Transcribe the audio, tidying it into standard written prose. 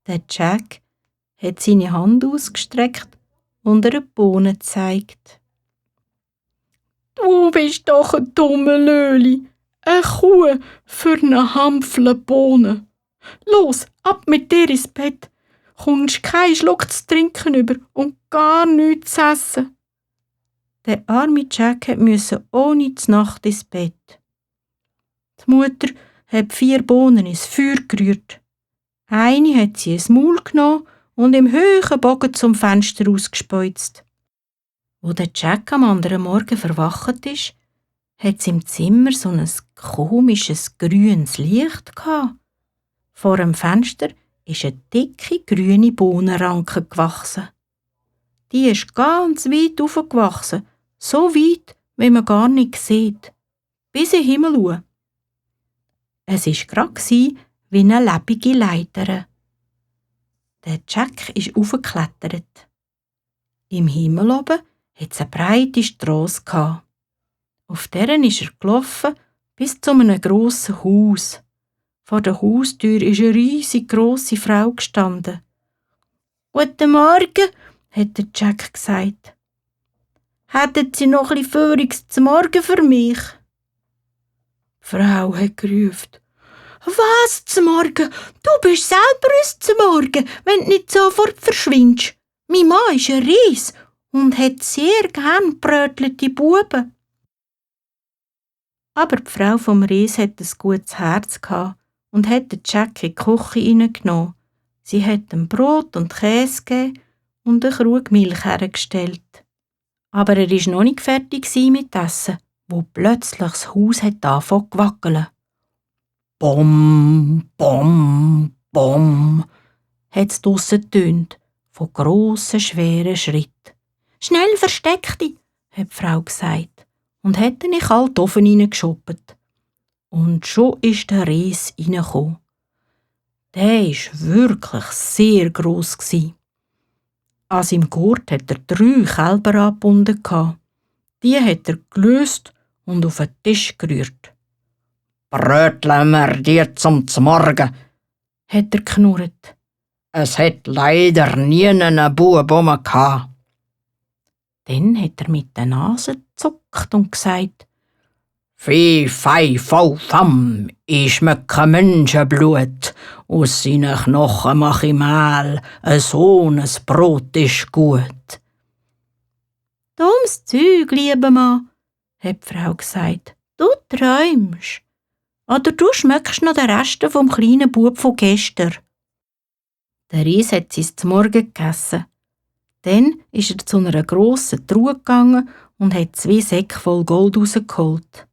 Der Jack hat seine Hand ausgestreckt und eine Bohne gezeigt. «Du bist doch ein dummer Löli, eine Kuh für eine Hampfle Bohnen. Los, ab mit dir ins Bett, kommst keinen Schluck zu trinken über und gar nichts zu essen.» Der arme Jack musste ohne Nacht ins Bett. Die Mutter hat 4 Bohnen ins Feuer gerührt. Eine hat sie ins Maul genommen und im hohen Bogen zum Fenster ausgespeuzt. Wo der Jack am anderen Morgen verwacht ist, hat es im Zimmer so ein komisches grünes Licht gehabt. Vor dem Fenster ist eine dicke grüne Bohnenranke gewachsen. Die ist ganz weit aufgewachsen, so weit, wie man gar nicht sieht, bis in den Himmel hoch. Es war gerade wie eine lebendige Leiter. Der Jack ist aufgeklettert. Im Himmel oben hat es eine breite Strasse gehabt. Auf deren ist er gelaufen bis zu einem grossen Haus. Vor der Haustür ist eine riesig grosse Frau gestanden. «Guten Morgen», hat der Jack gesagt. «Hätten Sie noch etwas Föhriges zum Morgen für mich?» Die Frau hat gerufen: «Was zum Morgen? Du bist selber uns zum Morgen, wenn du nicht sofort verschwindest. Mein Mann ist ein Ries und hat sehr gern brötelte Buben.» Aber die Frau vom Ries hat ein gutes Herz gehabt und hat den Jack in die Küche hineingenommen. Sie hat ihm Brot und Käse gegeben und eine Krug Milch hergestellt. Aber er war noch nicht fertig mit Essen, wo plötzlich das Haus angefangen zu wackeln. «Bom, bom, bom», hat es draussen getönt, von grossen, schweren Schritten. «Schnell versteck dich», hat die Frau gesagt und hat in den kalten Ofen hineingeschoppt. Und schon ist der Ries reingekommen. Der war wirklich sehr gross. An seinem Gurt hat er 3 Kälber angebunden. Die hat er gelöst und auf den Tisch gerührt. «Bröteln wir dir zum Morgen», hat er knurrt. «Es hat leider nie einen Bub gehabt.» Dann hat er mit der Nase gezuckt und gesagt: «Fee, fei, fau, fam, ich schmecke Menschenblut. Aus seinen Knochen mache ich Mehl, so ein Brot ist gut.» «Dummes Zeug, lieber Mann», hat die Frau gesagt. «Du träumst. Oder du schmeckst noch den Rest vom kleinen Bub von gestern.» Der Ries hat sein zum Morgen gegessen. Dann ist er zu einer grossen Truhe gegangen und hat 2 Säcke voll Gold rausgeholt.